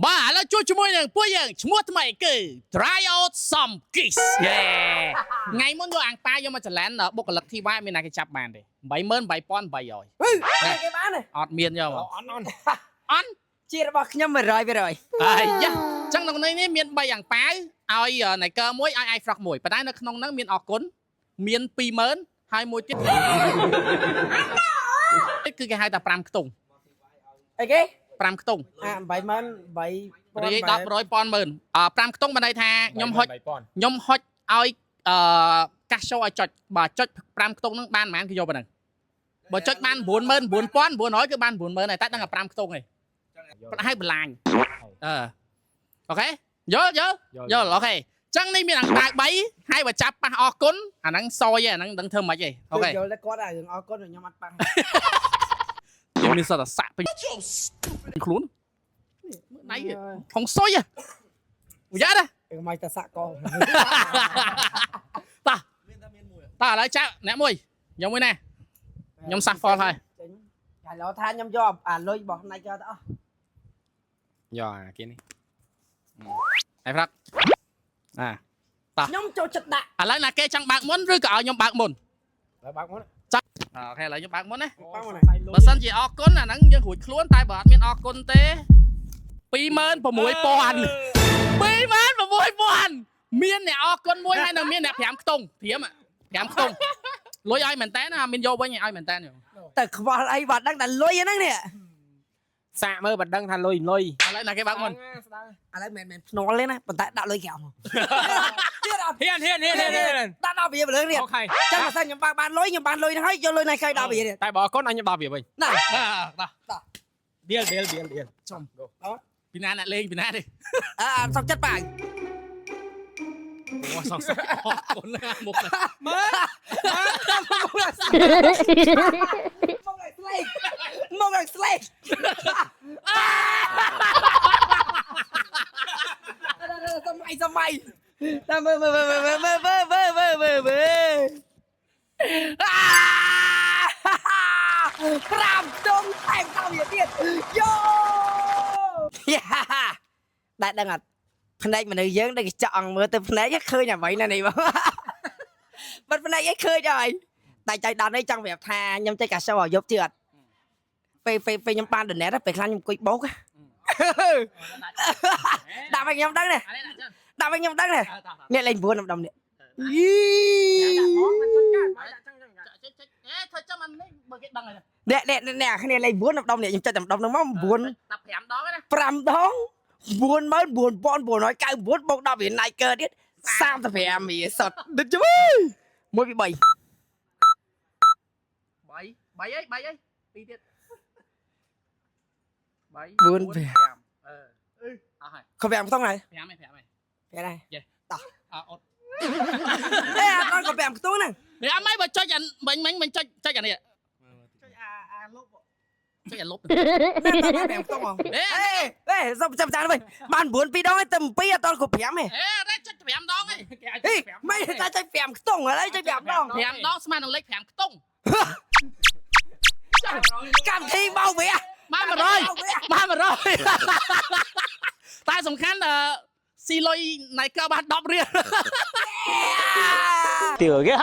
បាទឥឡូវជួបជាមួយនឹងពួកយើងឈ្មោះថ្មីគឺ Try Out Some Kiss យេថ្ងៃមុនយកអាំងប៉ាយកមកចលនបុគ្គលិក TY មានណាគេចាប់បានទេ88800 ហឺគេបានទេ អត់មានយកមក អន់អន់ អន់ ជារបស់ខ្ញុំ100% អាយ៉ាចឹងក្នុងនេះមាន3អាំងប៉ាវឲ្យ Niker មួយឲ្យ iFrog មួយប៉ុន្តែនៅក្នុងហ្នឹងមានអរគុណមាន20000ហើយមួយទៀតគឺគេហៅថា5ខ្ទង់ អីគេ 5ខ្ទង់ អា88000 រាយ10 100ពាន់ម៉ឺនអ5ខ្ទង់បានន័យថាខ្ញុំហុចខ្ញុំហុចឲ្យអឺកាសចូលឲ្យចុចបើចុច5ខ្ទង់ហ្នឹងបានប៉ុន្មានគឺយកប៉ុណ្ណឹងបើចុចបាន99900គឺបាន90000ហើយតែដឹងតែ5ខ្ទង់ឯងប្រហែលបន្លាញអឺ OK យល់យល់យល់ OK ចឹងនេះមានអង្កា3ហើយបើចាប់ប៉ះអរគុណអាហ្នឹងសយឯអាហ្នឹងដឹងធ្វើម៉េចឯង OK យល់តែគាត់អារឿងអរគុណខ្ញុំអត់ប៉ះ យើងមានសត្វតែសាក់ពេញខ្លួនមើលដៃហងសុយយ៉ាដែរ មិនតែសាក់ក តោះតោះឥឡូវចាប់អ្នកមួយខ្ញុំមួយណាខ្ញុំសះ fall ហើយ ចេញឥឡូវថាខ្ញុំយកអាលុយរបស់ Nike ទៅអស់ យកអាគេនេះ ហើយប្រាប់អា ខ្ញុំចូលចិត្តដាក់ ឥឡូវណាគេចង់បើកមុនឬក៏ឲ្យខ្ញុំបើកមុន ហើយបើកមុន OK ឥឡូវខ្ញុំបើកមុនណា ប៉ះមកណា បើសិនជាអរគុណអាហ្នឹងយើងរួចខ្លួនតែបើអត់មានអរគុណទេ26000 26000មានអ្នកអរគុណមួយហើយនឹងមានអ្នក5ខ្ទង់ត្រៀម5ខ្ទង់លុយឲ្យមែនតើណាមានយកវិញឲ្យមែនតើ ទៅខ្វល់អីបាត់ដឹងតែលុយហ្នឹងនេះ សាកមើលបើដឹងថាលុយលុយ ឥឡូវណាគេបើកមុន ឥឡូវមិនមែនភ្នាល់ទេណាប៉ុន្តែដាក់លុយក្រៅមកទៀតអត់ ហ៊ានហ៊ានហ៊ានហ៊ានហ៊ាន ដាក់ដល់វាលើនេះ OK ចឹងបើសិនខ្ញុំបើកបានលុយខ្ញុំបានលុយហ្នឹងហើយយកលុយណាគេដល់វាទៀត តែបើអរគុណឲ្យខ្ញុំដល់វាវិញ ណា បាទតោះ deal deal deal deal ចំពីណាអ្នកលេងពីណាទេ អើសុកចិត្តបើ អូសង្ស័យអរគុណណាមុខណា មើល មកឲ្យស្លេកមកឲ្យស្លេកសម័យសម័យតាមមើលមើលមើលមើលមើលមើលមើលមើលមើលមើលអា5ដុំថែមដល់វាទៀតយោយ៉ាតែដឹងអត់ភ្នែកមនុស្សយើងដូចកញ្ចក់អង្គមើលទៅភ្នែកឃើញអ្វីណានេះបងបាត់ភ្នែកឯងឃើញហើយតែចៃដន្យនេះចង់ប្រាប់ថាខ្ញុំចេះកាសោឲ្យយប់ជឿអត់ពេលពេលពេលខ្ញុំបាន donate ពេលខ្លះខ្ញុំអង្គុយបោកដាក់ឲ្យខ្ញុំដឹងនេះ អានេះដាក់ចឹង ដាក់ឲ្យខ្ញុំដឹងនេះ តោះតោះ នេះលេខ9ដំនេះយី ដាក់ផងមិនចុចកាត់ដាក់ចឹងចឹងចុចចុចអេធ្វើចឹងអានេះបើគេដឹងហើយ នេះនេះនេះគ្នាលេខ9ដំនេះខ្ញុំចុចតែដំហ្នឹងមក9 15ដងណា 5ដង99999បូក10វា Nike ទៀត35វាសុតដូចជួយ1 2 3 3 3អី3អីពីរទៀត3 4 5អឺអស់ហើយ ខំ5ខ្ទង់ហើយ 5ឯង5ឯង 5ហើយ អអត់ អេអត់ដល់ក៏5ខ្ទង់ហ្នឹង នេះអត់មិនបើចុចអាមិញមិញមិញចុចចុចអានេះ ចុចអាអាលុប ចុចអាលុប 5ខ្ទង់ហ៎ អេ អេអេសុំចាំចាំវិញបាន9 2ដងតែ7អត់ដល់គ្រប់5ទេ អេអត់ចុច5ដងឯងគេអាច ហេមិនតែចុច5ខ្ទង់ឥឡូវចុច5ដង 5ដងស្មើនឹងលេខ5ខ្ទង់ កម្មវិធីបោកវា បាន100បាន100តែសំខាន់អឺស៊ីលុយណៃកើបាន10រៀល tiểu ghê.